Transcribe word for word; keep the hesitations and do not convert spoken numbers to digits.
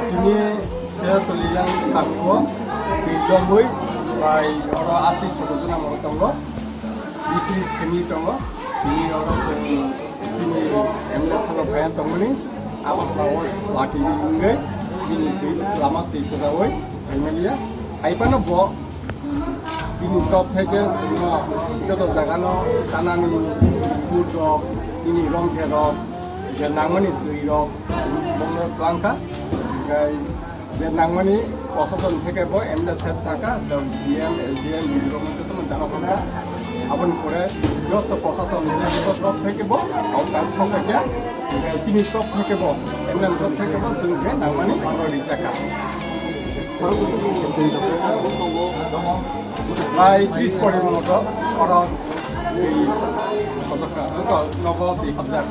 Tini saya tulisan aku, di Jomui, bai oro asli sebetulnya mau tonggo, istri kami tonggo, ini oro sing, ini M L A sama bayan tonggo ni, apa bawa laki ini, ini di lama di kesawai, ini dia, apa na bo, Bini top theke chwngno joto jagano chanani biscuit rok, bini romthe rok, je nangmani twi rok, bongno twlangkha. Hwnkhe je nangmani prosason theke bo M L A sep saka, D M, S D M, bini rokno jotono jana phano. Aboni pore joto prosason top theke bo, top theke bo, hwnkhe chini top theke bo, M L A top theke bo, chwng je nangmani oro rijaka. Bai tris pori moto oro di kotoka nogo di habjak.